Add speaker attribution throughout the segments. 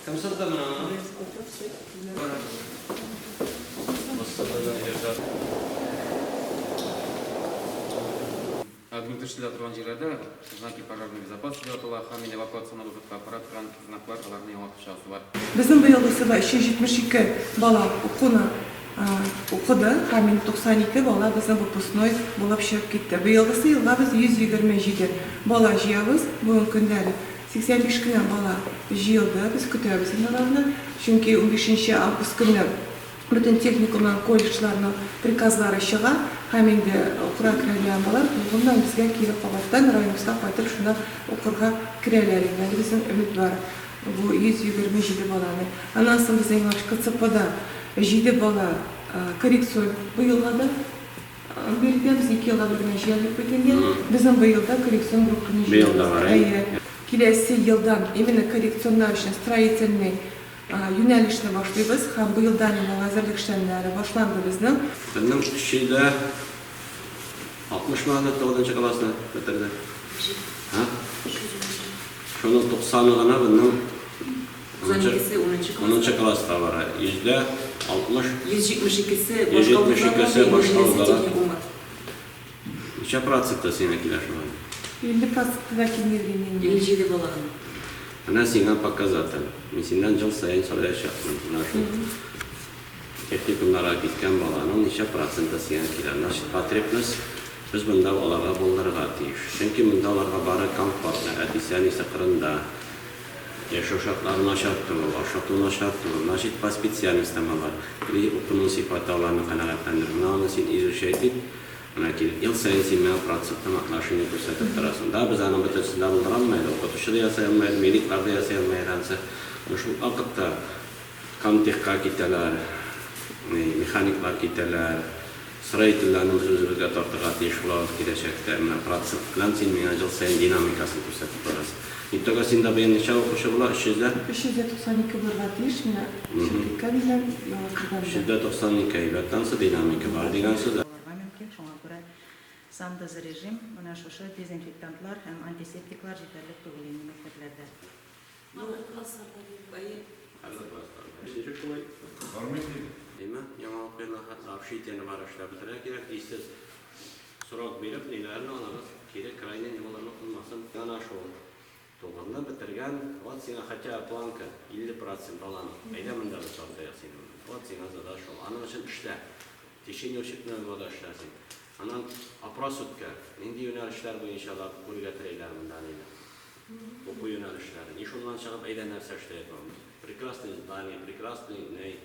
Speaker 1: Кем сызды моны?
Speaker 2: Админ эшләтә торган җирләрдә знаки пожарной безопасности дип атала һәм инде эвакуационный выходка апара торган знаклар, аларны яңартып чыгасы бар.
Speaker 3: Безнең быелгысы да 372 бала укуны укыды һәм инде 92 бала безнең выпускной булып чыгып китте. Быелгысы елга без 127 бала җыябыз. Бүгенге көндә әле 85 кенә бала җыелды. Без көтәбез инде аларны, чөнки унбишенче август көнне бөтен техникумнан, колледжларның приказлары чыга һәм инде укырга керәләр балалар, гомумән, безгә кире кабаттан районыбызга кайтып шунда укырга керәләр инде. Әле безнең өмет бар бу 127 баланы. Аннан соң безнең Яңа КЦПда җиде бала коррекцион быелга да бирелгән, без ике елга бер генә җыялык бит инде. Безнең быел да коррекцион группаны җыябыз. Әйе. Киләсе елдан именно коррекционнар өчен строительный Юнәлешне башлыйбыз һәм быелдан инде әзерлек эшләнмәләре башланды безнең.
Speaker 1: Безнең өч йөз 60 мы анда тугызынчы классны бетерде. Ха? Шуның туксаны гына безнең
Speaker 4: унынчы, унынчы класста.
Speaker 1: Унынчы класста бара. Йөздә алтмыш.
Speaker 4: Йөз җитмеш икесе башка вузларга,
Speaker 1: егерме
Speaker 4: җидесе техникумга.
Speaker 1: Ничә проценты сиңа килә шулай?
Speaker 3: 50 проценты да килмидер инде инде.
Speaker 4: 57 бала гына.
Speaker 1: Менә сиңа показатель. Мин синнән ел саен сораячакмын. Менә шул техникумнарга киткән баланың ничә проценты сиңа килә. Значит, потребность без монда аларга булдырырга тиеш. Чөнки монда аларга бары комфортно, әтисе-әнисе кырында. Яшәү шартлары начар түгел, ашату начар түгел. Значит, по специальностям алар. Или укуның сыйфаты аларны канәгатьләндерми. Менә аны син изучать ит. Менә килеп, ел саен син миңа процентның отношение күрсәтеп торасың. Да, без аның бөтенесен дә булдыра алмыйбыз, укытучы да ясый алмый, медиклар да ясый алмый ансы. Но шул вакытта комтехка китәләр, механиклар китәләр, строительләрне без үзебезгә тартырга тиеш булабыз киләчәктә. Менә процент белән син миңа ел саен динамикасын күрсәтеп барасың. Итого синдә быел ничә укучы була? 300 дә?
Speaker 3: 392 булырга тиеш, менә чыгып киткән белән яңа кергән белән.
Speaker 1: 392, әйбәт, ансы динамика бар дигән сүз.
Speaker 5: Алырга мөмкин, шуңа күрә сандезрежим, менә шушы дезинфектантлар һәм антисептиклар җитәрлек түгел инде мәктәпләрдә.
Speaker 4: Барлык классларда диярлек.
Speaker 1: Әйе. Барлык классларда. Ничек шулай?
Speaker 6: Бармый ди.
Speaker 1: Димә, яңа уку елына хәтле общежитиене бар эшләп бетерергә кирәк, дисез. Срок биреп, ниләрне алыгыз, кире крайне ни булырлык булмасын. Әнә шул тугызны бетергән, вот сиңа хотя бы планка, 50 процент баланың. Әйдә монда без тартыйк сине. Вот сиңа задача шул. Аның өчен эшлә. В течение учебного года эшлә син. Аннан опрос үткәр. Нинди юнәлешләр буенча алар күрергә теләйләр монда, ниләр. Уку юнәлешләре. И шуннан чыгып, әйдә нәрсә эшләй алабыз. Прекрасный здание, прекрасный нәй,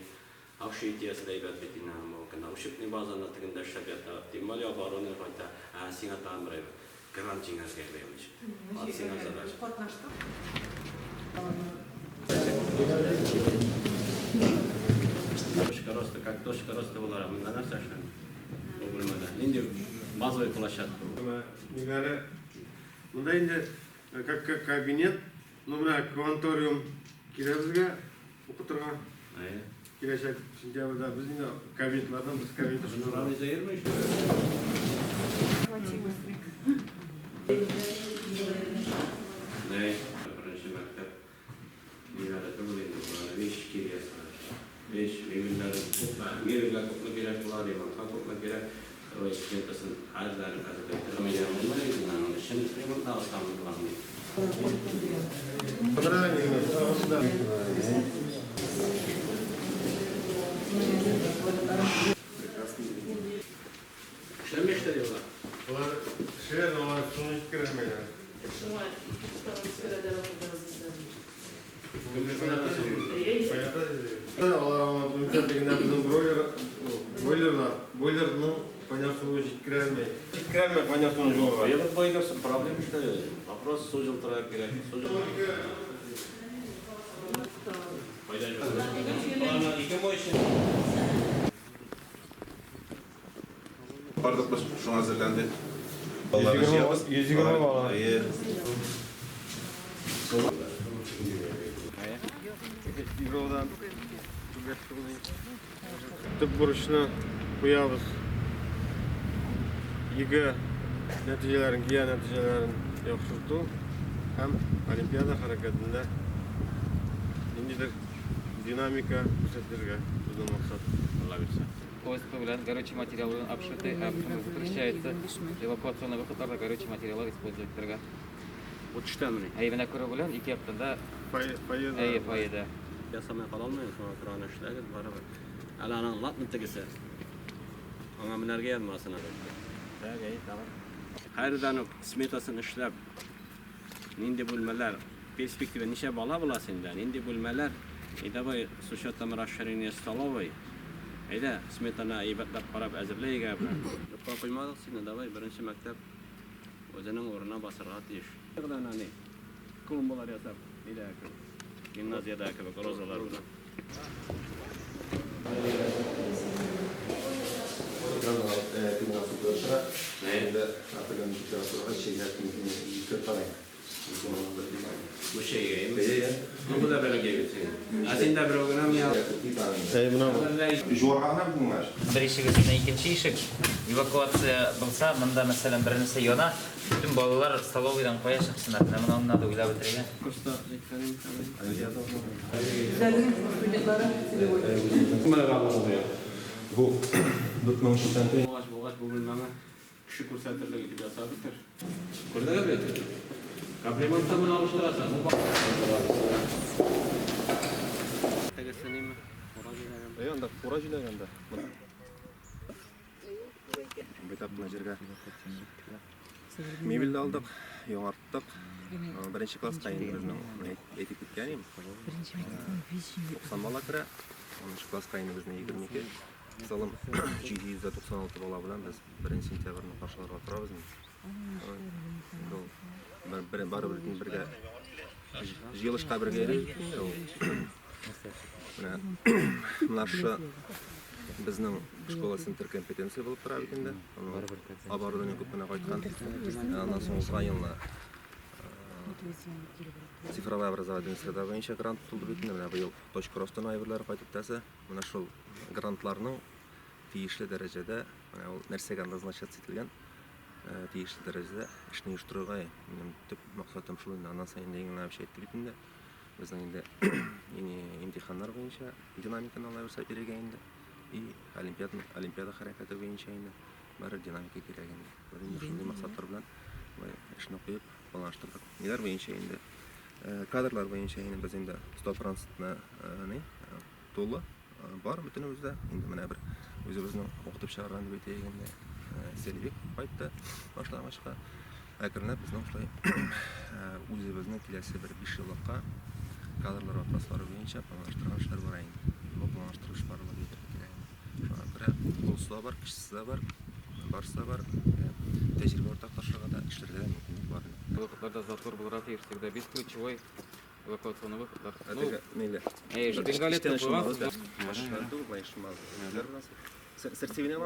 Speaker 1: общежитиесе дә әйбәт бит инде аның бүгенге көндә. Учебный базаны тегендә эшләп ята. Тем более оборудование кайта. Ә сиңа тагын бер әйбер. Грант җиңәргә быел ничек. Вот сиңа задача.
Speaker 3: Катнаштык.
Speaker 1: Точка роста, как точка роста буларак, монда нәрсә эшләнә? Бу бүлмәдә. Нинди базовый площадка бу?
Speaker 6: Менә ниләре. Монда инде как как кабинет, ну менә кванториум килә безгә укытырга.
Speaker 1: Әйе.
Speaker 6: Киләчәк сентябрьдә без инде кабинетлардан без кабинет
Speaker 1: Нуран Изаирович. Әй, беренче мәктәп ниләре түгел инде, болар вещь кирәк. Вещь, мебельләр күпме, мебельгә күпме кирәк була, ремонтка күпме кирәк. Строй сметасын хәзер әзерләп тормыйм, булмый бит инде, аның өчен ремонтлагыз тагын главный. Эшләми эшләр еллар.
Speaker 6: Алар эшләр, алар суны җиткерәлмәйләр.
Speaker 4: Шуңа
Speaker 6: Алар аңа үзәклегендә безнең бройлер, бойлерлар, бойлерның кайнар суы җиткерәлмәй. Җиткерәлмәй кайнар суны җылыга.
Speaker 1: Быелгы бойлер проблема эшләде. Вопрос су җылытырга кирәк. Су Файда юк. Аларны ике мощный.
Speaker 7: Бардык без шуңа әзерләндек. Балаларны җыябыз.
Speaker 6: 120 бала.
Speaker 7: Әйе.
Speaker 6: Европадан. Төп бурычны куябыз. ЕГЭ нәтиҗәләрен, ГИА нәтиҗәләрен яхшырту һәм Олимпиада хәрәкәтендә ниндидер динамика күрсәтергә безнең максат.
Speaker 1: Алла бирсә.
Speaker 2: ОСП белән горючий материал белән обшитый, ә запрещается эвакуационный выходларда горючий материаллар использовать итәргә.
Speaker 1: Бу төштәмени?
Speaker 2: Әйе, менә күрү белән ике яктан да
Speaker 6: Фойеда.
Speaker 2: Әйе, фойеда.
Speaker 1: Ясамый кала алмыйм, шуңа күрә аны эшләгез барыбер. Әле аның ладно тегесе. Аңа менәргә язмасын әле. Так, әйе, тагын. Хәердән үк сметасын эшләп, нинди бүлмәләр, перспектива ничә бала була синдә, нинди бүлмәләр, и давай с учетом расширения столовой, әйдә, сметаны әйбәтләп карап әзерләйек әле. Юкка куймадык сине, давай, беренче мәктәп үзенең урынына басырга тиеш. Әни, клумбалар ясап, нидә кебек, гимназиядә кебек розалар белән. Бу чәйгә инде. Ну, бу да бәләкәй бит синең. Ә син дә берәү генәме я?
Speaker 6: Әй, менә бу.
Speaker 7: Жуарга гына булмас.
Speaker 8: Бер ишек өстенә икенче ишек. Эвакуация булса, монда, мәсәлән, бер нәрсә яна, бөтен балалар столовыйдан кая чыксыннар? Менә моны надо уйлап бетерергә.
Speaker 1: Курста җиткерим.
Speaker 3: Үзләренең студентлары целевой.
Speaker 7: Бу 4084
Speaker 1: Булгач, булгач, бу бүлмәне кеше күрсәтерлек итеп ясап бетер. Күрдегез бит? Капремонтта моны алыштырасың. Тегесе ниме? Кура җиләген.
Speaker 7: Әй, анда кура җиләген дә. Байтак кына җиргә мебель дә алдык, яңарттык. Беренче класска инде безнең әйтеп киткән идем. 90 бала керә. 10 класска инде безнең 22. Салым 796 бала белән без 1 сентябрьне каршыларга торабыз инде. Ул бер бер барыбер бергә җыелышка бергә йөрибез инде ул. Менә менә шушы безнең школа центр компетенция булып тора бит инде. Оборудование күп кенә кайткан. Аннан соң узган елны цифровая образовательная среда буенча грант тулды бит инде. Менә быел Точка роста әйберләре кайтып тәсе. Менә шул грантларның тиешле дәрәҗәдә, менә ул нәрсәгә назначаться ителгән, тиешле дәрәҗәдә эшне оештыруга минем төп максатым шул инде. Аннан соң инде иң вообще әйтте бит инде. Безнең инде имтиханнар буенча динамиканы алай булса бирергә инде. И олимпиада хәрәкәте буенча инде бары динамика кирәк инде. Без инде шундый максатлар белән эшне куеп планлаштырдык. Ниләр буенча инде кадрлар буенча инде без инде 100% ни тулы бар бөтенебездә. Инде менә бер үзебезнең укытып чыгарган дип әйтәйек инде Селбик кайтты башлангычка. Әкренләп безнең шулай үзебезнең киләсе бер 5 еллыкка кадрлар вопрослары буенча планлаштырган эшләр бара инде. Бу планлаштыру эш барлыгы әйтергә кирәк инде. Шуңа күрә олысы да бар, кечесе дә бар, барысы да бар. Тәҗрибә уртаклашырга да, эшләргә дә мөмкинлек бар инде.
Speaker 2: Выходларда затвор булырга тиеш, всегда бесключевой эвакуационный выходлар.
Speaker 7: Ә теге ниләр?
Speaker 2: Әйе, шпингалет
Speaker 7: Эштән
Speaker 2: куйгансыз.
Speaker 7: Машина түгел, былай шмал. Сердцевина.